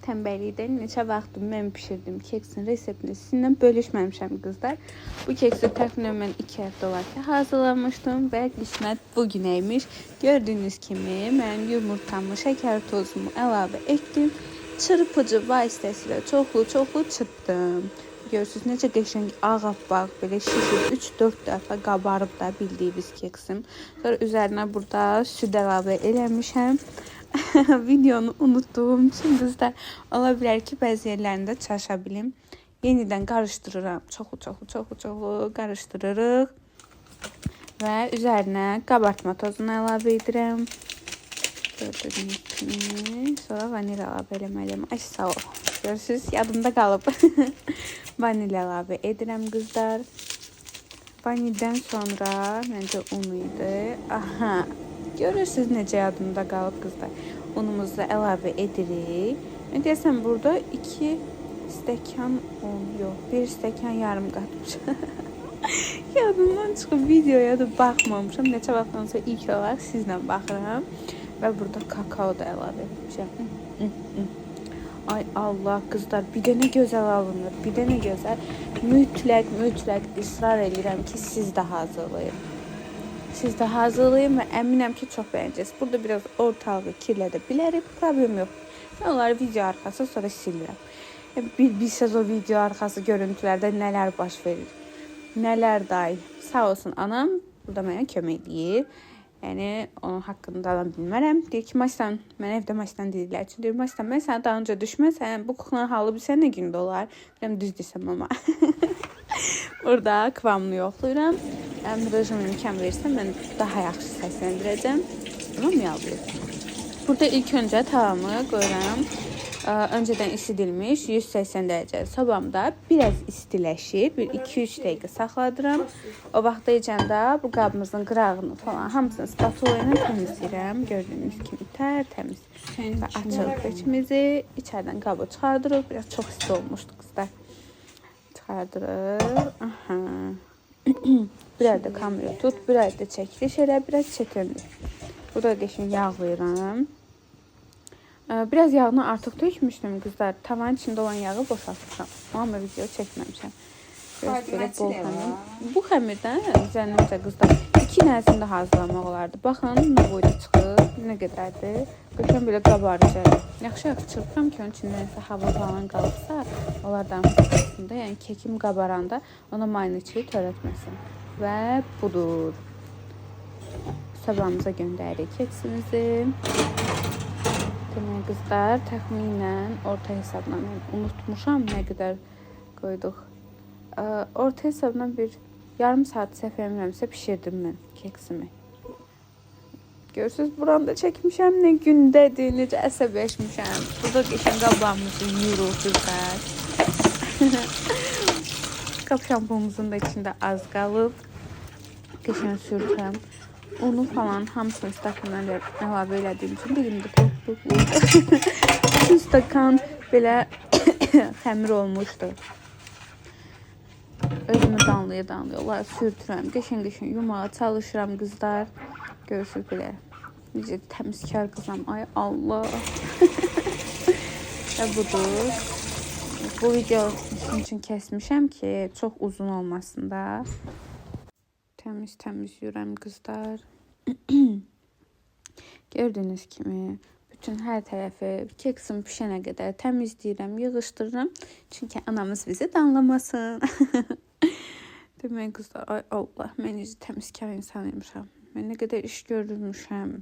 Tənbəllikdən neçə vaxtdır mən bişirdim keksin reseptini sizinlə bölüşməmişəm qızlar. Bu keksi təxminən mən 2 həftə olar ki hazırlamışdım və qismət bugünəymiş. Gördüyünüz kimi mən yumurtamı, şəkər tozumu əlavə etdim. Çırpıcı vasitəsilə çoxlu-çoxlu çırpdım. Görürsünüz necə qəşəng ağappaq belə şişib 3-4 dəfə qabarıb da bildiyiniz keksim. Sonra üzərinə burada süd əlavə eləmişəm. Videonu unutduğum üçün qızlar ola bilər ki, bəzi yerlərində çaşa bilim. Yenidən qarışdırıram. Çoxlu, çoxlu, çoxlu, çoxlu qarışdırırıq. Və üzərinə qabartma tozunu əlavə edirəm. Gördüyünüz kimi. Sonra vanil əlavə eləməliyəm. Ay sağ ol. Görürsünüz, yadımda qalıb. Vanil əlavə edirəm qızlar. Vanildən sonra məncə un idi. Aha. Görürsünüz necə yadımda qalıb qızlar. Unumuzu da əlavə edirik. Mən deyəsən burada 2 stəkan un, yox, 1 stəkan yarım qatmışam. Yadımdan çıxıb videoya da baxmamışam. Neçə vaxtdan sonra ilk olaraq sizlə baxıram. Və burada kakao da əlavə etmişəm. Ay Allah qızlar, bir də nə gözəl alınır, bir də nə gözəl. Mütləq, mütləq israr edirəm ki, siz də hazırlayın. Siz də hazırlayın və əminəm ki, çox bəyənəcəksiniz. Burada biraz ortalığı kirlədə bilərik, problem yox. Mən onları video arxası sonra silirəm. Bir bilsəz o video arxası görüntülərdə nələr baş verir. Nələr day. Sağ olsun anam burada mənə kömək eləyir. Yəni onun haqqında da bilmərəm. Deyir ki, Mastan, mənə evdə Mastan deyirlər. Çünki deyir, Mastan, mən sənə daha öncə düşməsəm, bu kuklanın halı bilsən nə gündə olar? Deyirəm, düz deyirsən mama. Burada kıvamını yoxlayıram. Rejim imkan verirsə mən daha yaxşı səsləndirəcəm. Amma miyavlayır. Burada ilk öncə tavamı qoyuram. Öncədən isidilmiş 180 dərəcə sobamda biraz istiləşir. Bir 2-3 dəqiqə saxladıram. O vaxtaycan da bu qabımızın qırağını falan hamısını spatula ilə təmizləyirəm. Gördüyünüz kimi tərtəmiz. Və açırıq peçimizi. İçəridən qabı çıxardırıq. Biraz çox isti olmuşdu qızlar. Çıxardırıq. Aha. Bir əldə kamera tut, bir əldə çəkiliş elə biraz çətindir. Burada qəşəng yağlayıram. Biraz yağını artıq tökmüşdüm qızlar. Tavanın içində olan yağı boşaltmışam. Amma video çəkməmişəm. Görürsünüz, belə bol xəmir. Bu xəmirdən zənnimcə qızlar 2 nəsini də hazırlamaq olardı. Baxın, nə boyda çıxır, nə qədərdir. Qəşəng belə qabarıcı. Yaxşı-yaxşı çırpıram ki, onun içində nəsə hava falan qalıbsa, onlardan qurtulsun da. Yəni kekim qabaranda ona mayonezçiyi törətməsin. Və budur. Sobamıza göndəririk keksimizi. Demək qızlar, təxminən orta hesabla mən unutmuşam nə qədər qoyduq. Orta hesabla bir yarım saat səhv eləmirəmsə bişirdim mən keksimi. Görürsünüz, buranı da çəkmişəm, nə gündədir, necə əsəbləşmişəm. Burada qəşəng qabağımızı yuyuruq qızlar. Qab şampunumuzun da içində az qalıb. Qəşəng sürtürəm. Unu falan hamısını stəkandan əlavə elədiyim üçün dilimdə toxluq. Bütün stəkan belə xəmir olmuşdu. Özümü danlaya danlaya onları sürtürəm. Qəşəng-qəşəng yumağa çalışıram qızlar. Görürsünüz belə. Necə təmizkar qızam. Ay Allah. Və budur. Bu video sizin üçün kəsmişəm ki, çox uzun olmasın da. Təmiz təmiz yuyuram qızlar. Gördüyünüz kimi bütün hər tərəfi keksim pişənə qədər təmizləyirəm, yığışdırıram. Çünki anamız bizi danlamasın. Demək qızlar, ay Allah, mən necə təmizkar insan imişəm. Mən nə qədər iş görürmüşəm.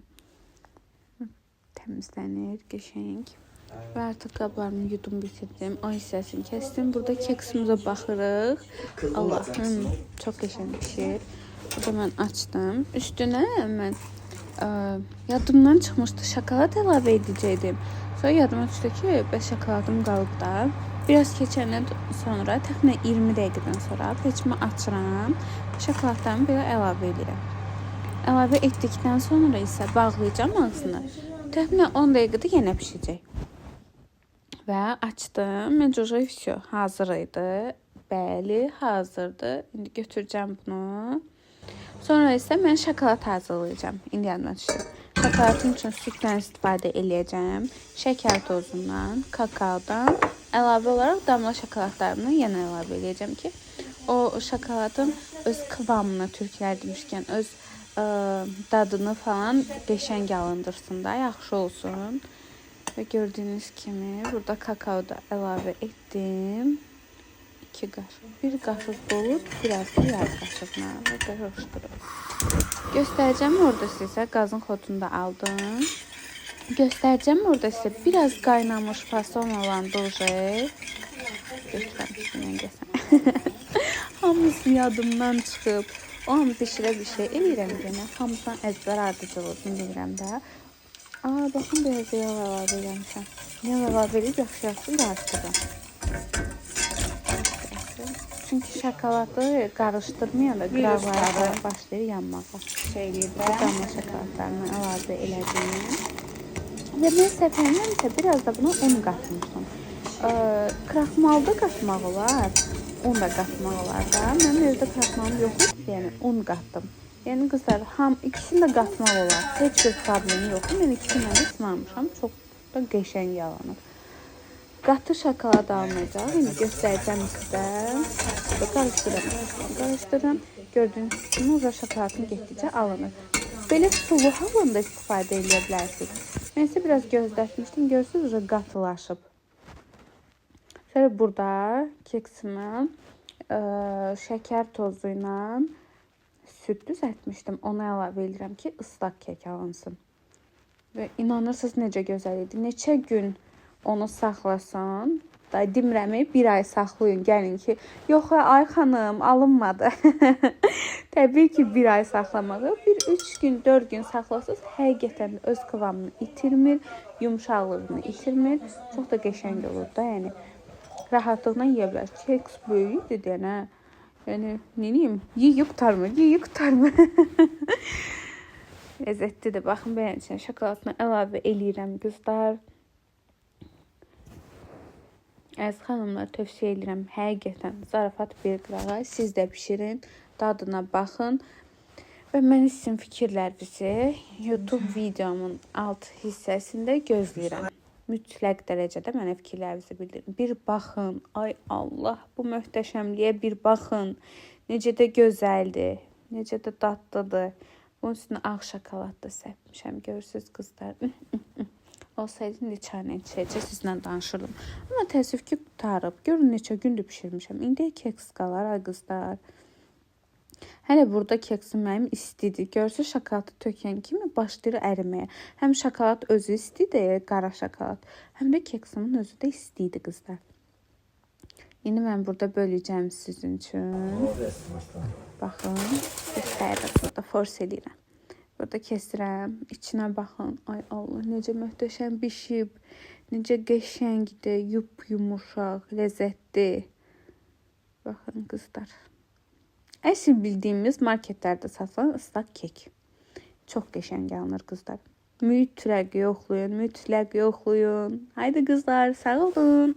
Təmizlənir, qəşəng. Və artıq qablarımı yudum, bitirdim. O hissəsini kəsdim. Burada keksimizə baxırıq. Allahım, çox qəşəng pişir. Burada mən açdım. Üstünə mən yadımdan çıxmışdı, şokolad əlavə edəcəkdim. Sonra yadıma düşdü ki, bəs şokoladım qalıb da. Biraz keçəndən sonra, təxminən 20 dəqiqədən sonra peçimi açıram. Şokoladlarımı belə əlavə edirəm. Əlavə etdikdən sonra isə bağlayacağam ağzını. Təxminən 10 dəqiqədə yenə bişəcək. Və açdım. Məncə уже всё, hazır idi. Bəli, hazırdır. İndi götürəcəm bunu. Sonra isə mən şokolad hazırlayacağam. İndi yadıma düşdü. Şokoladın üçün süddən istifadə eləyəcəm. Şəkər tozundan, kakaodan, əlavə olaraq damla şokoladlarını yenə əlavə eləyəcəm ki, o şokoladın öz kıvamını, türklər demişkən, öz dadını falan qəşəng alındırsın da, yaxşı olsun. Və gördüyünüz kimi burada kakao da əlavə etdim. 2 qaşıq, 1 qaşıq dolu, biraz da yarım qaşıqla və qarışdırıram. Göstərəcəm orada sizə, qazın xotunu da aldım. Göstərəcəm orada sizə biraz qaynamış fason olan dolje. Götürəm üstündən gəsən. Hamısı yadımdan çıxıb. O an bişirə bir şey eləyirəm yenə. Hamısından əzbər ardıcıl olsun bilirəm də. Aa, baxın biraz yağ əlavə eləmişəm. Yağ əlavə eləyib yaxşı-yaxşı qarışdırıram. Çünki şokoladı qarışdırmayanda qıraqları başlayır yanmağa. Şey eləyir də. Damla şokoladlarını əlavə elədim. Və mən səhv eləmirəmsə biraz da buna un qatmışdım. Kraxmal da qatmaq olar, un da qatmaq olar da. Mənim evdə kraxmalım yox idi, yəni un qatdım. Yəni qızlar, ikisini də qatmaq olar. Heç bir problemi yoxdur. Mən ikisini də sınamışam. Çox da qəşəng yalanır. Qatı şokolad almayacaq. İndi göstərəcəm sizə. Qarışdırıram, qarışdırıram. Gördüyünüz kimi uca şokoladın getdikcə alınır. Belə sulu halında istifadə edə bilərsiniz. Mən isə biraz gözlətmişdim. Görürsünüz, uca qatılaşıb. Şöyle burada keksimi şəkər tozu ilə süd düzəltmişdim. Ona əlavə edirəm ki, ıslaq kek alınsın. Və inanırsınız necə gözəl idi. Neçə gün onu saxlasan, da demirəm, bir ay saxlayın, gəlin ki, yox ay xanım, alınmadı. Təbii ki, bir ay saxlamadı. Bir 3 gün, 4 gün saxlasaz, həqiqətən də öz kıvamını itirmir, yumşaqlığını itirmir. Çox da qəşəng olur da, yəni rahatlıqla yeyə bilərsiniz. Keks böyükdür deyən, hə. Yəni, nə deyim, yeyib qurtarmır, yeyib qurtarmır. Ləzzətlidir. Baxın, belə içinə şokoladını əlavə eləyirəm qızlar. Əziz xanımlar, tövsiyə edirəm, həqiqətən zarafat bir qırağa siz də bişirin, dadına baxın və mən sizin fikirlərinizi YouTube videomun alt hissəsində gözləyirəm. Mütləq dərəcədə mənə fikirlərinizi bildirin. Bir baxın, ay Allah, bu möhtəşəmliyə bir baxın. Necə də gözəldir, necə də dadlıdır. Bunun üstünə ağ şokolad da səpmişəm, görürsünüz qızlar. Olsaydı indi çayla içəcək, sizlə danışırdım. Amma təəssüf ki, qurtarıb. Görün neçə gündür bişirmişəm. İndi keks qalar, ay qızlar. Hələ burada keksim mənim istidir. Görürsünüz, şokoladı tökən kimi başlayır əriməyə. Həm şokolad özü istidir, qara şokolad. Həm də keksimin özü də isti idi qızlar. İndi mən burada böləcəm sizin üçün. Baxın, göstərirəm. Burada force eləyirəm. Burada kesirəm. İçinə baxın. Ay Allah, necə möhtəşəm bişib. Necə qəşəngdir, yup-yumuşaq, ləzzətli. Baxın qızlar. Əsl bildiyimiz marketlərdə satılan ıslaq kek. Çox qəşəng alınır qızlar. Mütləq yoxlayın, mütləq yoxlayın. Haydi qızlar, sağ olun.